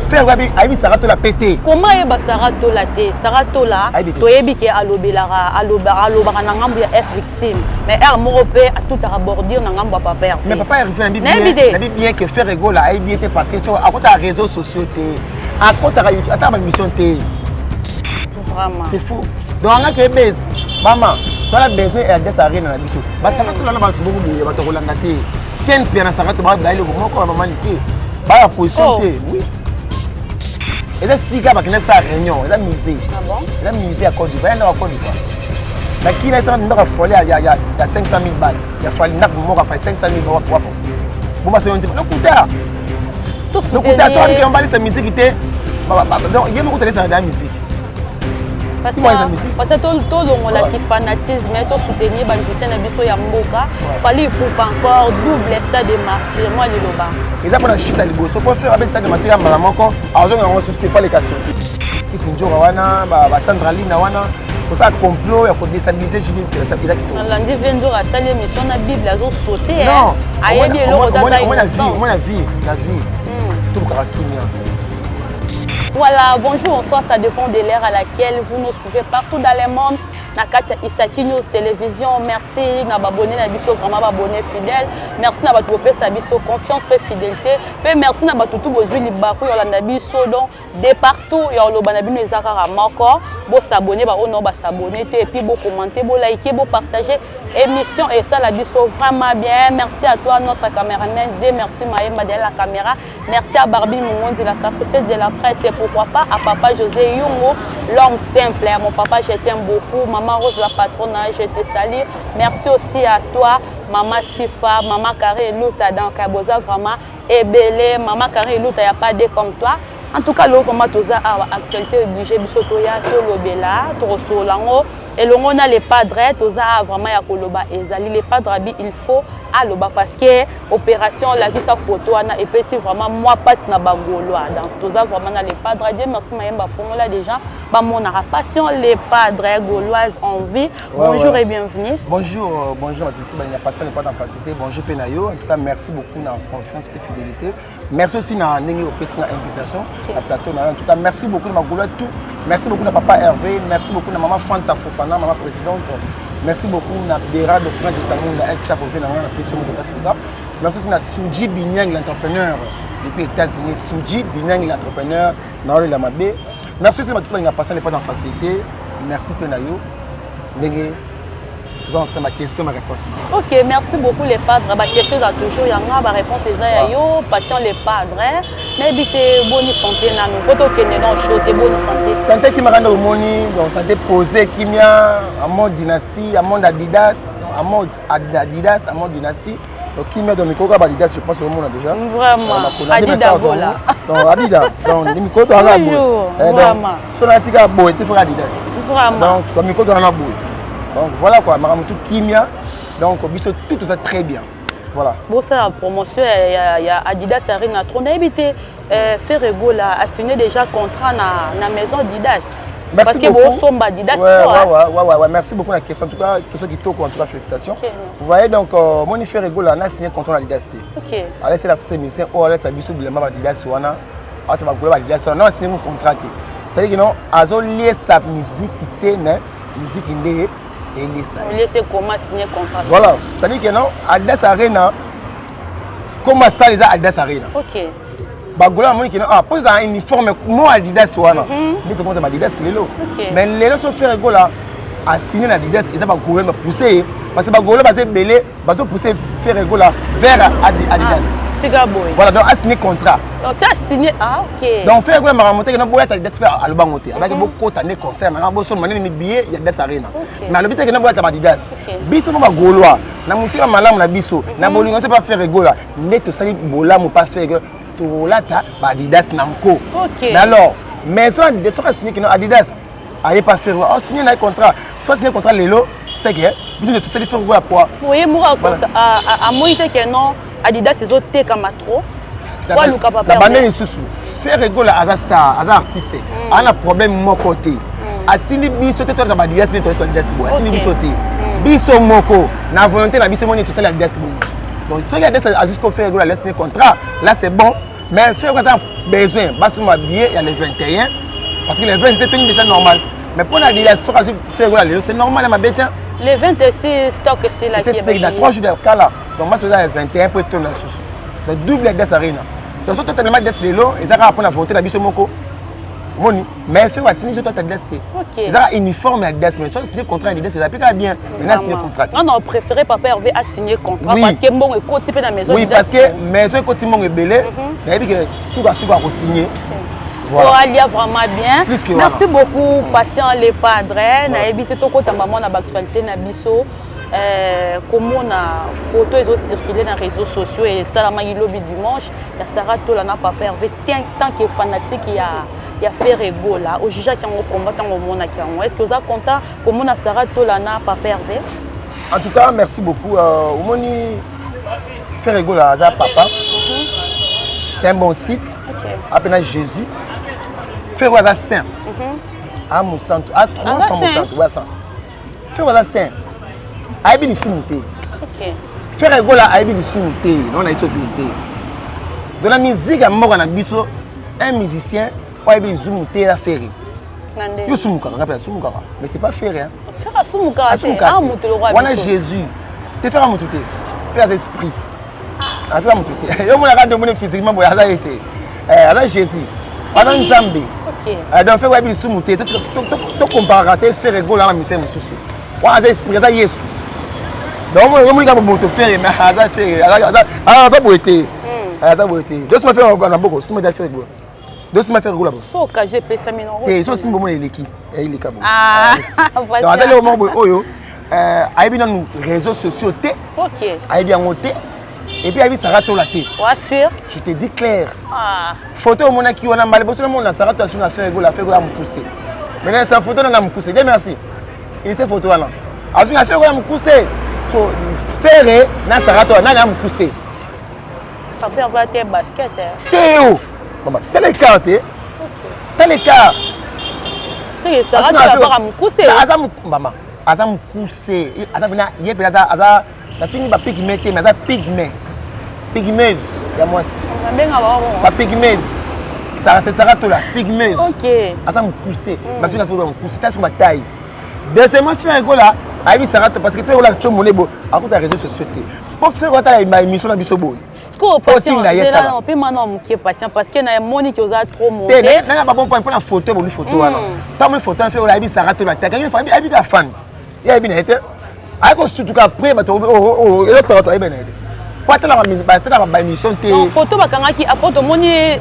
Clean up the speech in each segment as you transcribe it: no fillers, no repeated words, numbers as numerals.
Ferre ayebi Sarah Tola pe te. Comment ayeba Sarah Tola te? Sarah Tola toyebi ke alobelaka, alobaka na ngambo ya F victime, mais heure moko pe atutaka bordure na ngambo ya papa Hervé. Mais papa Hervé nayebi bien, nayebi bien que Ferre Gola ayebi te parce que akotaka réseaux sociaux te, akotaka YouTube, ataka ba émission te. Vraiment. C'est fou. Donc anga ke base, mama, tola besoin ya Adidas Arena na biso. Ba Sarah Tola na bato boko boye bato kolanda te. Ken Piana Sarah Tola ba eloko moko ba mama like. Ba ya position te. Oui. Eza sika bakendaki kosala réunion, eza musée. Ah bon? Eza musée ya Côte d'Ivoire, ya ndako ya Côte d'Ivoire. Na kina esaka ndako ya Fally ya 500 000 balles. Ya Fally ndako moko ya Fally 500 000 wapo wapo. Boma soyo nzima lokuta. Lokuta soki ke mbalisa musique te. Donc ye moko talisa na musique. Parce que tolongolaki fanatisme, tosoutenir bamusicien na biso ya mboka. Fally Ipupa encore double stade de martyr, mwa liloba. Eza mpona chute ya liboso po Ferre abeti stade de martyr ya mbala moko, azonga yango susu te, Fally kasi kisi njoka wana basandralina wana kosala complot ya kodestabiliser JB eza kitoko. Nalandi ve nzoka asali émission na Bible azosaute, ayebi eloko taza innocent. Omona vie na vie tolukaka kimia. Voilà, bonjour, bonsoir, ça dépend de l'heure à laquelle vous nous suivez partout dans le monde. Na kati ya Isaki News Télévision, merci na babonné na biso, vraiment babonné fidèle. Merci na bato bopesa biso confiance pe fidélité. Pe merci na bato tout bozwi libaku ya olanda biso donc de partout ya oloba na bino eza kaka moko. Bo s'abonner ba ono ba s'abonner te et puis bo commenter, bo liker, bo partager émission et ça la biso vraiment bien. Merci à toi notre caméraman, Dieu merci Maëmba derrière la caméra. Merci à Barbie Mungondi, la capricieuse de la presse, et pourquoi pas à papa José Yungo, l'homme simple. Mon papa, je t'aime beaucoup. Maman Rose, la patronne, je te salue. Merci aussi à toi, Maman Sifa, Maman Karine Luta, donc Boza vraiment ebele. Maman Karine Luta, il n'y a pas de comme toi. En tout cas, là, vraiment, toza awa actualité obligée, biso toya, tolobela, torosolango. Elongo na les padres, toza vraiment ya koloba ezali les padres abi il faut aloba parce que opération lakisa photo wana epesi vraiment moi passe na bagaulois. Donc toza vraiment na les padres. Dieu merci Mayemba fongola déjà bamonaka passion les padres gauloises en vie. Ouais, bonjour ouais. Et bienvenue. Bonjour, bonjour à tout le monde, passion n'est pas en facilité. Bonjour Penayo, en tout cas merci beaucoup na confiance et fidélité. Merci aussi na ndenge opesi na invitation na plateau na. En tout cas merci beaucoup na magolo tout. Merci beaucoup na papa Hervé, merci beaucoup na maman Fanta Fofana, maman présidente. Merci beaucoup na Dera de Prince de Samunda, El Chapo na na pesi mo de ça. Merci aussi na Suji Binyang l'entrepreneur depuis États-Unis, Suji Binyang l'entrepreneur na la mabe. Merci aussi na tout na passant n'est pas en facilité. Merci Penayo. Ndenge toza ensemble ma question ma réponse. Ok, merci beaucoup les padres. Ba question za toujours yanga ba réponse eza ya yo, patient les padres. Nayebi te boni santé nanu. Po tokende dans show te boni santé. Santé qui m'a omoni, donc santé posée kimia, à mode dynastie, à mode Adidas, à mode Adidas, à mode dynastie. Donc kimia donc micro ba Adidas, je pense au monde déjà. Vraiment. Adidas voilà. Donc Adidas, donc micro to anga boye. Vraiment. Sona tika boye te frère Adidas. Vraiment. Donc micro to anga boye. Donc voilà quoi, makambo tout kimia. Donc biso tout ça très bien. Voilà. Bon ça la promotion ya Adidas Arena trop nayebi te Ferre Gola a signé déjà contrat na maison Adidas. Merci parce que beaucoup. bon somba Adidas ouais, toi. Ouais, merci beaucoup la question en tout cas question qui toque en tout cas félicitations. Okay, vous voyez donc moni Ferre Gola a signé contrat Adidas. OK. Allez c'est l'artiste musicien oh allez ça biso bilamba Adidas wana. Ah ça va gola Adidas wana non signé contrat. C'est-à-dire que non azo lier sa musique té mais musique ndé elisa. Laissez comment signer contrat. Voilà, c'est-à-dire que non Adidas Arena comment ça les Adidas Arena. OK. Bagola moni que non ah pose un uniforme moi Adidas wana. Ndi to monte Adidas lelo. Mais lelo so Ferre Gola a signé na Adidas et ça ba gola ba pousser parce que ba gola ba belé ba so pousser Ferre Gola vers Adidas. Ah, tika boy. Voilà donc a signé contrat. Donc tu as signé ah OK. Donc Ferre Gola m'a monté que non boya Adidas faire alobango te. Abaki bokota ne concert na boso manene ni billet ya Adidas Arena. Mais alobi te que non boya Adidas. Biso mo ba gaulois na mutema malamu na biso na bolingo so pa Ferre Gola nde tosali bolamu pa Ferre Gola tolata ba Adidas na nko. OK. Mais alors maison Adidas soki asigné kino Adidas aye pas Ferre Gola signé na contrat. Soit signé contrat lelo c'est que biso nde tosali Ferre Gola quoi. Oui, moko amoi te que non Adidas ezotekama trop. Waluka papa. Na bande lisusu Ferre Gola aza star, aza artiste. Ana problème moko te. Atindi biso te tolata ba Adidas ne tolata Adidas boye. Atindi biso te. Biso moko na volonté na biso moni tosali Adidas boye. Donc soki Adidas a jusqu'au Ferre Gola laisse contrat, là c'est bon. Mais Ferre aza besoin basomba billet ya le 21, parce que le 27 tongi déjà normal. Mais mpo na Adidas, soki azwi Ferre Gola lelo, c'est normal ya mabe te. Le 26, stock esilaki. C'est na 3 jours ya kala. Donc maso eza ya 21 mpo etonda lisusu. Donc double Adidas Arena. Donc soki totelema Adidas lelo, eza kaka mpona volonté na biso moko omoni. Mais Ferre atindi biso tota Adidas te, eza kaka uniforme ya Adidas. Mais soki signé contrat ya Adidas, eza mpe kaka bien. Maintenant signé contrat te. Non, non, préféré papa Hervé a signé contrat. Oui. Parce que mbongo ekoti mpe na maison. Oui, parce que maison ekoti mbongo ebele. Nayebi ke sukasuka akosigné. Voilà. Alia vraiment bien. Plus que merci beaucoup, Patient Le Padre. Nayebi te, tokota mama na baactualité na biso. Komona photo ezocircule na réseaux sociaux esalamaki lobi dimanche ya Sara Tola na papa Hervé, tant que fanatique ya Ferre Gola, ojugeaki yango komba ntango omonaki yango? Est ce que oza content komona Sara Tola na papa Hervé? En tout cas, merci beaucoup. Omoni, Ferre Gola aza papa, c'est un bon type. Apena Jésus, Ferre aza saint, a mosantu, a trois fois mosantu wa saint. Ferre aza saint, ayebi lisumu te. Ferre Gola ayebi lisumu te. Non, na biso vérité, dans la musique ya mboka na biso, un musicien oyo ayebi lisumu te eza Ferre. Yo sumukaka, nga mpe asumukaka, mais c'est pas Ferre. Wana Jésus te. Ferre motu te, Ferre aza esprit, afeka motu te. Yo monaka nde omoni physiquement boye, aza ye te, aza Jésus, aza Nzambe. Donc Ferre oyebi lisumu te, tocomparaka te Ferre Gola na misele mosusu. Wana aza esprit, aza Yesu. Donc omoni kaka moto Ferre, mais aza Ferre aza boye te, aza boye te. Dosima Ferre na mboko, sima eza Ferre boye, dosima Ferre Gola. So occasion epesami. Te, so osimbi, omona eleki, eleka boye. Donc aza lelo moko boye oyo ayebi nanu réseaux sociaux te, ayebi yango te, et puis ayebi Sara Tola te. Sûr. Je te dis clair, photo omonaki wana mbala liboso namona Sara Tola afinga Ferre Gola, Ferre Gola mokuse. Maintenant sa photo nanga mokuse, bien merci, ese photo wana afinga Ferre Gola mokuse. So Ferre na Sara Tola, nani ya mokuse? Papa va te basket. Te o mama, tala écart te, tala écart. Soki Sara Tola baka mokuse. Aza mama, aza mokuse, aza pena ye pena aza nafingi bapygmée te, mais aza pygmée, pygmeuse ya mwasi. Bapygmées, c'est Sara Tola pygmeuse. Aza mokuse, bafinga Ferre mokuse. Ta soki bataille. Deuxièmement, Ferre Gola ayebi Sara Tola parce que Ferre Gola tio mone bo akota réseaux sociaux te, mpo Ferre atala baémission na biso boye. Mpe mana moke, Patient, parce que namoni ki oza trop monté. Nanga babon point mpona photo boli photo wana. Ntango moni photo wana, Ferre ayebi Sara Tola te, ayebi ka fan ye, ayebi na ye te. Aye kosutuka après bato ezosaka to ayebi na ye te, po atalaka baémission te. Photo bakangaki apo tomoni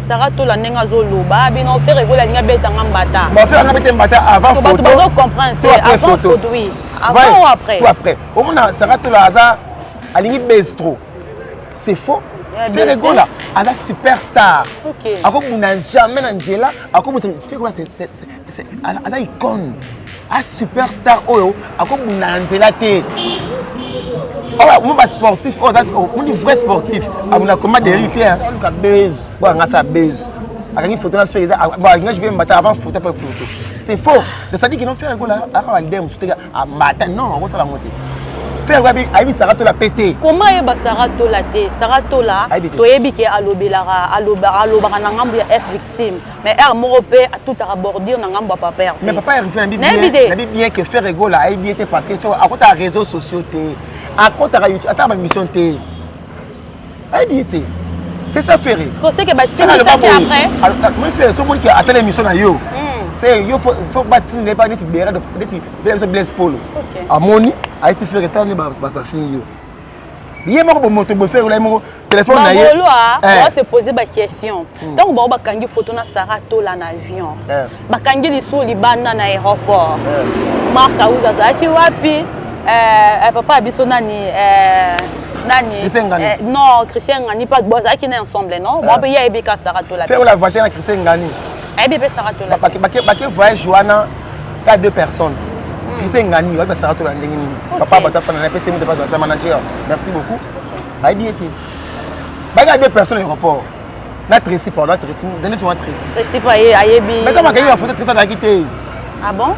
Sara Tola ndenge azoloba bino Ferre Gola alingi abetanga mbata. Bon, Ferre anga bete mbata avant photo. Bato bazocomprendre te, avant photo, oui, avant ou après? Tout après. Omona Sara Tola aza alingi base trop, c'est faux. Ferre Gola aza superstar, akobunda jamais na nzela, akobunda. Ferre Gola aza icône, a superstar oyo akobunda na nzela te. Oyo mo basportif oyo moni vrai sportif abunda koma deri te. Aluka base bo anga sa base, akangi photo na Ferre, alinga jibe mbata avant photo, après photo, c'est faux. Donc ça dit que non, Ferre Gola aka balide mosusu te amata, non, akosala yango te. Ferre ayebi Sara Tola pe te. Koma ayeba Sara Tola te? Sara Tola, toyebi ke alobelaka, alobaka na ngambo ya F Victime, mais aire moko mpe atutaka bordure na ngambo ya papa Hervé. Mais papa Hervé, nayebi bien que Ferre Gola ayebi ye te, parce que akotaka réseaux sociaux te, akotaka YouTube, ataka bamission te, ayebi ye te. C'est ça Ferre. Seke batimisaki après. Moi Ferre, so moni ke atala émission na yo, c'est yo faut batinda ye pa neti bera, neti bera biso Blaise Polo amoni ayesi Ferre tala nde bato bafingi yo, ye moko bomoto boye. Ferre ye moko telefone na ye. Bagaulois se poser baquestion ntango bango bakangi photo na Sara Tola na avion, bakangi lisusu libanda na aéroport. Mark Aouz azalaki wapi? Papa ya biso nani nani? Non, Christian Ngani mpe bazalaki na ensemble, non? Bango mpe ye ayebi ka Sara Tola. Ferre la voyage na Christian Ngani. Ayebi mpe Sara Tola. Bake voyage wana ka deux personnes. Christian Ngani wayebi Sara Tola ndenge nini? Papa bato afana na pesi moto aza manager, merci beaucoup, ayebi ye te. Baki deux personnes aéroport na Tracy, pardon, Tracy, ndenge tu Tracy. Tracy pa ayebi. Mais ntango bakangi bafoto, Tracy azalaki te. Ah bon?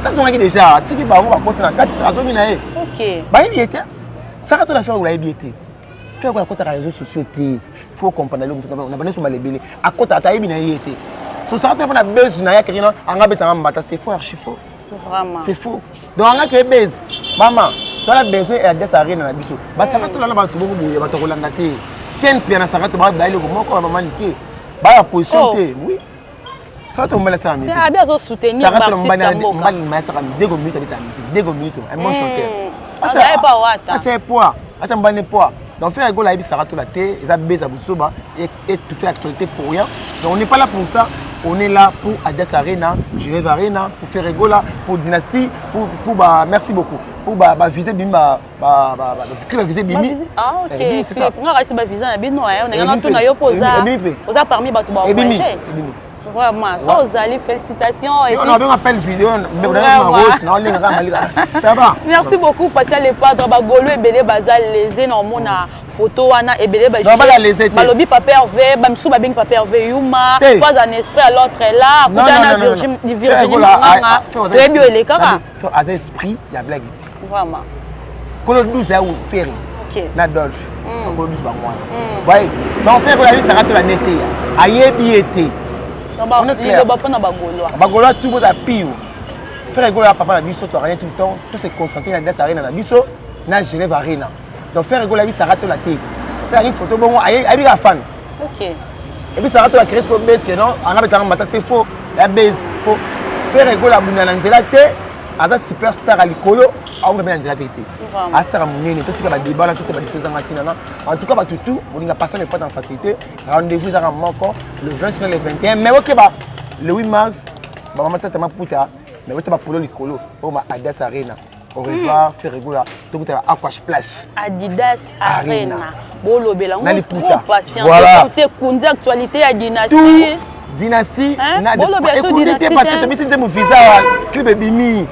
Azongaki déjà, atiki bango, bakoti na kati, azongi na ye. Bayebi ye te. Sara Tola, Ferre ayebi ye te. Ferre akotaka réseaux sociaux te. Faut comprendre le mutu na bande soma lebele. Akota ata yebi na ye te. So ça te na buzz na ya kirina anga betanga mbata, c'est faux, archi faux. Vraiment. C'est faux. Donc anga ke buzz. Mama, toi la besoin ya Adidas Arena na biso. Basaka to la bato bongo boye bato kolanda te. Ken pia na saka to ba ba eloko moko ba mama like. Ba ya position te. Oui. Saka to mbala saka musique. Abi azo soutenir Saka ba to artiste mbala ya mboka. mbala ma saka dego minute abeta musique, dego minute, un bon chanteur. Aza pa wata. Acha poids, acha mbane poids. Donc Ferre Gola ayebi Saka to la te, eza beza busoba et tout fait actualité pour rien. Donc on n'est pas là pour ça. On est là pour Adidas Arena, Genève Arena, pour Ferre Gola, pour Dynastie, pour bah, merci beaucoup. Pour bah, bah, viser bimi bah, bah, bah, bah, clip viser bimi. Ah ok. Eh, bimi, c'est ça. Clip. Nga kasi ba visa na bino eh, on Ebimi nga tuna pe. yo poza. Ebimi pe. Oza parmi bato ba Ebimi, voyager. ebimi. Vraiment, so ozali félicitations et On puis a bien appel vidéo, mais on a Vraiment. rose, na olinga kaka malika. Ça va. Merci beaucoup Pascal Le Padre bagolo ebele baza lésé na omona photo wana ebele ba Non, bala lésé te. balobi papa Hervé ba misusu babengi papa Hervé Yuma Te. pas un esprit à l'autre là Non, akutana non, non, non, Virginie non. Virginie Ferre Gola, Manganga ah, ah, Ferre Gola, toyebi oyo elekaka Ferre aza esprit ya blague ti. Vraiment. Kolo 12 ya Ferre. Ok. Na Adolphe. Kolo 12 bango wana. Voyez. Donc Ferre Gola ayebisaka to la nete ya. Ayebi ye te. Donc, On est clair. liloba mpona bagaulois. Bagaulois tout boza pio. Ferre Gola papa na biso to rien tout le temps, tout se concentrer na Adidas Arena na biso na Genève Arena. Donc Ferre Gola ayebisaka to la te. C'est une photo bongo ayebi ka fan. Ok. Et puis ça va la créer ce base que non, anga betanga mata c'est faux. La base faux. Ferre Gola bunda na nzela te, aza superstar à likolo, aonga na nzela pe te. Vraiment. Astar ya monene, totika ba débat là, totika ba discours ezanga ntina na. En tout cas ba tutu, bolinga passer les portes en facilité. Rendez-vous ezaka moko le 29 le 21. Mais OK ba le 8 mars, ba mama tata maputa, mais bota ba polo likolo, o ma Adidas Arena. Au revoir, Ferre Gola, tokuta Aqua Splash. Adidas Arena. Arena. Bolobela Na ngo liputa. trop patient. Voilà. Comme c'est kundi actualité ya dynastie. Tout dynastie Hein? na Bolobela so Écoutez, dynastie parce que te. tobisi nzembo visa wa clip ebimi.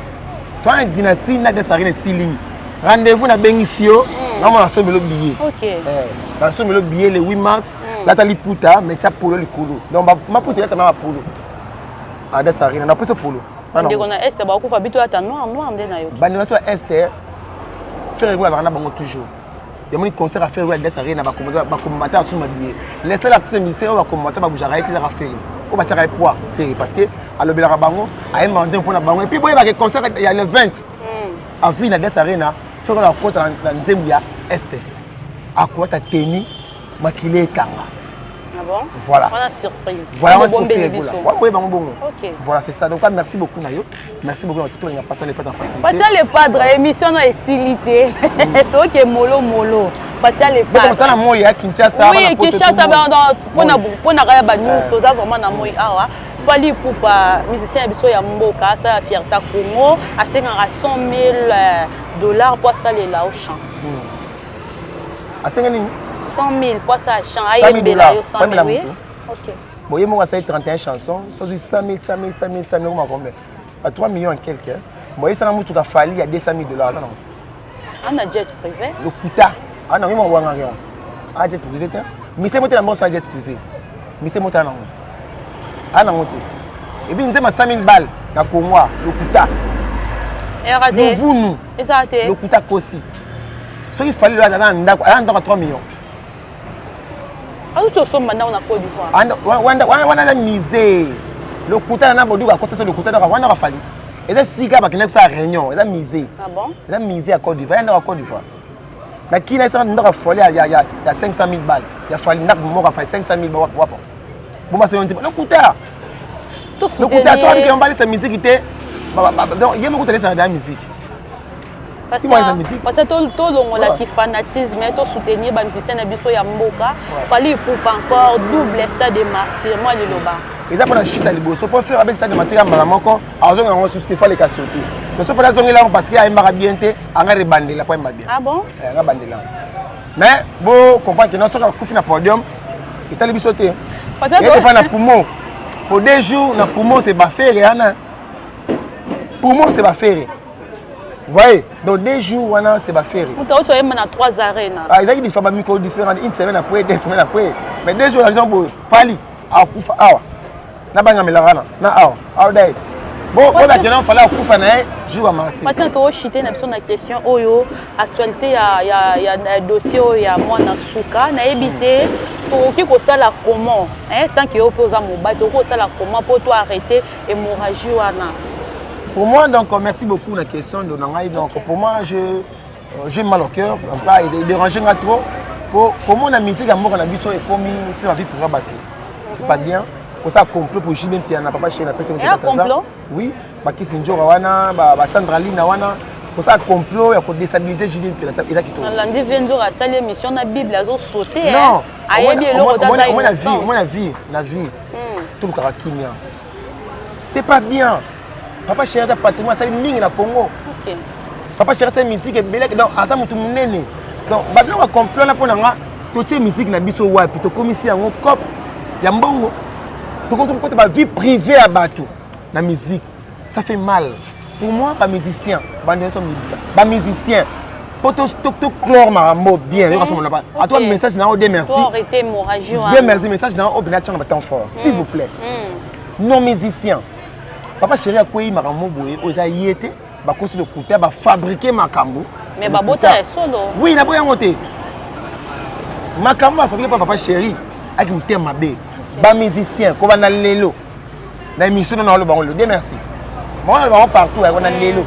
Toi dynastie na Adidas Arena esili. Rendez-vous na bengisi yo, ngamona nasombeli billet. Ok. Eh, nasombeli billet le 8 mars, lata liputa mais tia polo likolo. Donc maputa lata na polo. Adidas Arena na pesa polo. Ndeko na Est bakufa bito ata noir noir nde na yo. Bandi na so Est Ferre Gola azalaka na bango toujours. Yamoni concert à Ferre Gola Adidas Arena bakomata asomba billet. Le seul artiste musicien oyo bakomata babougeaka ye te ezaka Ferre. Oyo batiaka ye poids Ferre parce que alobelaka bango, ayembaka nzembo mpona bango. Et puis boyebaka concert ya le 20 avril na Adidas Arena, Ferre Gola akota na nzembo ya Est. Akolata tenue makili ekanga. Ah bon? Voilà. Voilà surprise. Voilà, Bongo moi, bombele c'est Ferre biso. Gola. Ouais, ouais, bango bongo. Ok. Voilà, c'est ça. Donc, merci beaucoup, Nayo. Merci beaucoup, tout le monde. Passons les pattes en facilité. Pascal Le Padre, émission na esilité. Toke molo molo. Pascal Le Donc, on Padre. a moi ya Kinshasa. Oui, bana poto, Kinshasa tout le monde. ba pona pona kaya ba news Eh. toza vraiment na moi awa. Fally Ipupa musicien ya biso ya mboka asala fierté Congo, asengaka 100 000 dollars po asalela au champ. Asenga nini? 100 000 po asala champ, 100 000 ayembela yo dollars. 100 000 oui. Moto. Ok. Bon, ye moko asali 31 chansons, soki 100 000, 100 000, 100 000, 100 000, okoma combien? À 3 millions et quelques. Hein. Bon, ye sala mutuka Fally ya 200 000 dollars, aza nango. Ana jet privé. Lokuta. Ah non, ye moko wanga rien. Ah, jet privé te. Mise moto na mbongo jet privé. Mise moto nango. Ah nango te. Et puis nzema 100 000 balles na Congo, lokuta. Era te. Luvunu. Eza te. Lokuta kosi. Soki Fally aza na ndako, aza na ndako ya 3 millions. Auti osomba ndako na Côte d'Ivoire. Wana eza musée. Lokuta na boduka akota so lokuta ndako wana Fally. Eza sika bakende kosala réunion, eza musée. Ah bon? Eza musée ya Côte d'Ivoire, ya ndako ya Côte d'Ivoire. Na kina esaka ndako ya Fally ya 500 000 balles. Ya Fally ndako moko ya Fally 500 000 balles wapo. Bomba selo nzima lokuta. To Lokuta so soutenir. abiki mbalisa musique te. Donc ye moko telesa na musique. Parce que tolongolaki fanatisme, tosoutenir bamusicien na biso ya mboka. Fally Ipupa encore double stade de martyr, mwa liloba. Eza mpona chute ya liboso mpo Ferre abeti stade de martyr ya mbala moko, azonga yango susu te. Faleka sauter, donc so Fally azongela yango parce que ayembaka bien te, anga rebandela po ayemba bien. Ah bon? Anga bandela yango, mais bo comprendre que non, soki akufi na podium etali biso te. Parce que ekefa na poumon pour 2 jours na poumon, c'est baFerre wana, poumon c'est baFerre, voyez. Donc 2 jours wana c'est baFerre. Moto auti oyemba na trois arena. Ah, ezalaki différent, bamicro différent, une semaine après, 2 semaines après, mais 2 jours na boye Fally akufa awa na bangamelaka wana na awa awa dai bo bozakende Fally akufa na ye jour ya martyr. Parce que toshite na biso na question oyo, actualité ya dossier oyo ya mwana suka, nayebi te. Tokoki kosala comment, hein, tant que yo mpe oza mobali, tokoki kosala comment mpo to arrêter hémorragie wana? Pour moi, donc, merci beaucoup la question de Nangai. Donc, pour moi, je j'ai mal au cœur. En tout cas, il dérange nga trop. Pour moi, la musique ya mboka na biso ekomi ti na vie pour bato. C'est pas bien. Pour ça, complot pour JB Mpiana, papa chéri na pesi. Eya complot? Oui, bakisi njoka wana, ba Sandralina wana. Pour ça, complot ya ko déstabiliser JB Mpiana, eza kitoko. Nalandi vie nzoka asali émission na Bible, azosaute. Non. Ayebi eloko te, aza Omona vie, innocent. Omona vie, na vie. Tolukaka kimia. C'est pas bien. Papa chéri aza patrimoine, asali mingi na Congo. Papa chéri asali musique ebele, donc aza motu monene. Donc babiloko ya complot wana, mpo na nga, totie musique na biso wapi? Tokomisi yango coop ya mbongo, tokota bavie privée ya bato na musique, ça fait mal. Pour moi, bamusicien, bando nyonso, bamusicien, mpo toclore makambo bien, yoka somona atoa message na yo de merci. Po arrêter hémorragie De wana. Merci, message na yo oyo mpena tianga batemps fort, s'il vous plaît, non musicien, papa chéri akwei makambo boye oyo eza ye te, bakosi lokuta, bafabrike makambo. Mais babota ya solo. Oui, naboyi yango te. Makambo bafabrike mpa papa chéri aki motema mabe. Bamusicien, kobanda lelo na émission no, naoloba bango lelo de merci, bango naloba bango partout yango na lelo.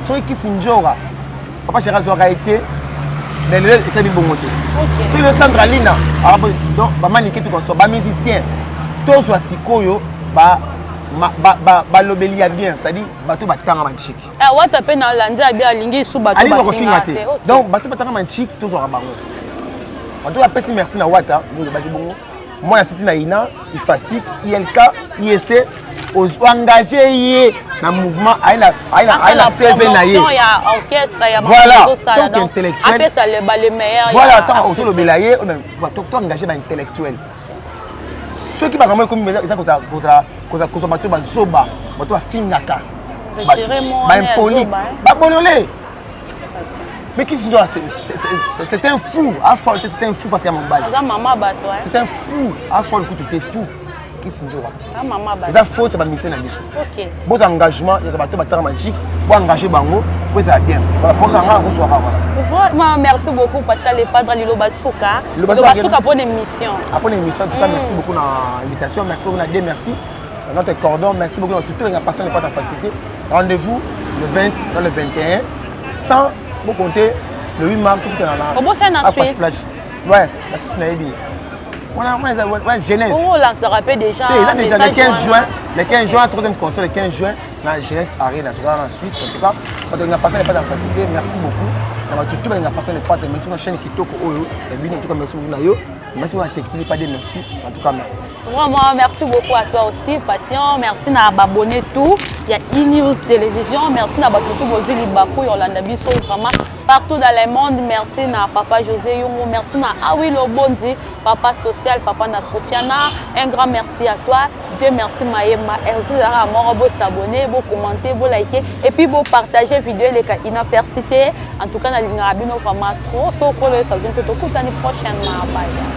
Soki kisi njoka papa chéri azwaka ye te, mais lelo esali bongo te. Soki lelo Sandralina, donc bamanike tukonso, bamusicien tozwa sikoyo balobeli ya bien, c'est-à-dire bato batanga manchiki. Wata mpe nalandi abi alingi su bato. Alingi bakofinga te. Donc bato batanga manchiki, tozwaka bango, bato bapesi merci na wata nde olobaki bongo. Mwana sisi na ina ifasik ilk iec, oengage ye na mouvement, aye na CV na ye. Voilà. Donc intellectuel. Apesa le meilleur. Voilà, ntango ozolobela ye, to engage baintellectuel. Soki makambo ekomi eza kozwa bato bazoba, bato bafingaka, baimpoli, babolole. Mais qui c'est un fou afol, c'est un fou parce qu'il y a mobali. C'est un fou afol kutu te, fou Kisi Nzoka. Eza faute ya bamusicien na biso. Boza engagement ya bato batanga magique, boengage bango po ezala bien. Voilà, mpo na nga akozwaka wana. Vraiment, merci beaucoup, Patia Le Padre. Liloba suka, liloba suka mpona émission. Mpona émission, en tout cas, merci beaucoup na invitation, merci beaucoup na de merci notre cordon, merci beaucoup na tout la passion n'est pas ta facilité. Rendez-vous le 20 dans le 21, sans vous compter le 8 mars, tout na obosana na Suisse. Ouais, la Suisse nayebi wana, wana Genève. On lancera mpe déjà. Eza déjà le 15 juin, le 15 juin, troisième concert le 15 juin na Genève Arena, tozala na Suisse. En tout cas, bato balinga passion n'est pas na facilité, merci beaucoup na bato tout balinga passion n'est pas. Merci na chaîne kitoko oyo ya bino. En tout cas, merci beaucoup na yo, merci beaucoup na Tekili pas de merci. En tout cas, merci. Vraiment, merci beaucoup à toi aussi, Patient. Merci na abonné tout. Il y a e-news télévision. Merci na bato tout bozui libaku yolanda biso vraiment partout dans le monde. Merci na papa José Yungu. Merci na Awilo Bonzi, papa social, papa na Sofiana. Un grand merci à toi. Dieu merci Mayema. Merci à mort, bo s'abonner, bo commenter, bo liker et puis bo partager vidéo les cas inapercité. En tout cas, na lingaka bino vraiment trop. So kolo ça zone to prochainement. Bye.